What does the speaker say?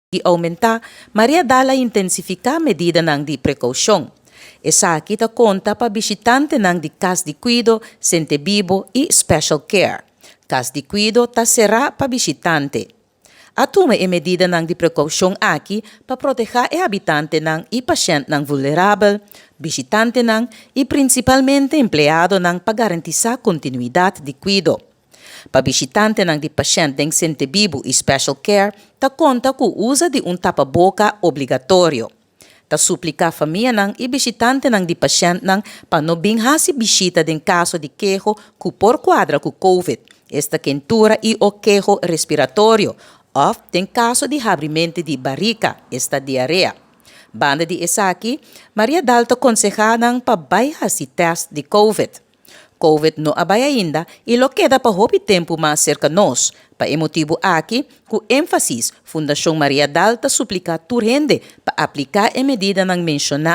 Di oumentá, Mariadal a intensifiká medidanan di prekoushon. Esaki ta konta pa bishitantenan di kas di kuido, Sentebibu i Special Care. Kas di kuido ta será pa bishitante. A tuma e medidanan di prekoushon aki pa protehá e habitantenan i pashèntnan vulnerabel, bishitantenan i prinsipalmente empleadonan pa garantisá kontinuidat di kuido. Pa bishitantenan di pashènt den Sentebibu i Special Care ta konta ku usa di un tapaboka obligatorio. Ta supliká famianan i bishitantenan di pashèntnan pa no bin hasi bishita den kaso di keho ku por kuadra ku Covid, esta kentura i o keho respiratorio, òf den kaso di habrimente di barika, esta diarea. Banda di esaki, Mariadal ta konsehá nan pa bai hasi tèst di Covid. Covid no a bai ainda i lo keda pa hopi tempu mas serka nos. Pa e motibu aki, ku énfasis, Fundashon Mariadal ta supliká tur hende pa apliká e medidanan menshoná.